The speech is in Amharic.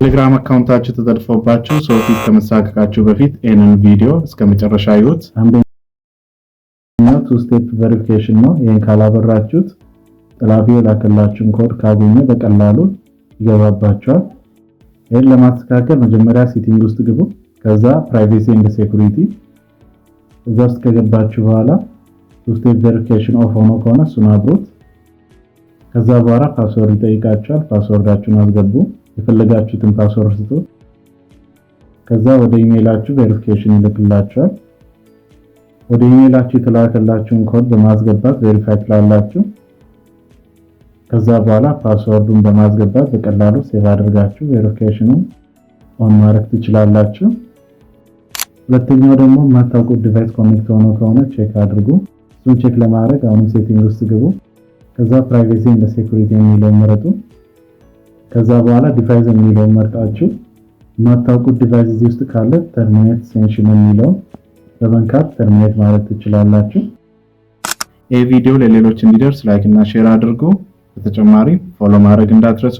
ቴሌግራም account ኣችሁ ተጠልፎባችሁ ሰው ፊት ከመሳቀቃችሁ በፊት ይህንን ቪዲዮ እስከ መጨረሻ ይዩት። አንደኛው two step verification ነው። ይህን ካላበራችሁት ጠላፊው የላከላችሁን ኮድ ካገኘ በቀላሉ ይገባባችኋል። ይህን ለማስተካከል መጀመሪያ setting ውስጥ ግቡ። ከዛ privacy and security፣ እዛ ውስጥ ከገባችሁ በኋላ two step verification off ሆኖ ከሆነ እሱን አብሩት። ከዛ በኋላ password ይጠይቃችኋል። Password ኣችሁን አስገቡ። የፈለጋችሁትን password ስጡት። ከዛ ወደ ኢሜይላችሁ verification ይልክላችኋል። ወደ ኢሜይላችሁ የተላከላችሁን ኮድ በማስገባት verify ትላላችሁ። ከዛ በኋላ password ኡን በማስገባት በቀላሉ save አድርጋችሁ verification ኑን on ማድረግ ትችላላችሁ። ሁለተኛው ደግሞ የማታውቁት device connect ሆኖ ከሆነ check አድርጉ። እሱን check ለማድረግ አሁንም setting ውስጥ ግቡ። ከዛ privacy and security የሚለውን ምረጡ። ከዛ በኋላ device የሚለውን መርጣችሁ የማታውቁት device እዚህ ውስጥ ካለ terminate session የሚለውን በመንካት terminate ማለት ትችላላችሁ። ይህ ቪዲዮ ለሌሎች እንዲደርስ like እና share አድርጉ። በተጨማሪ follow ማድረግ እንዳትረሱ።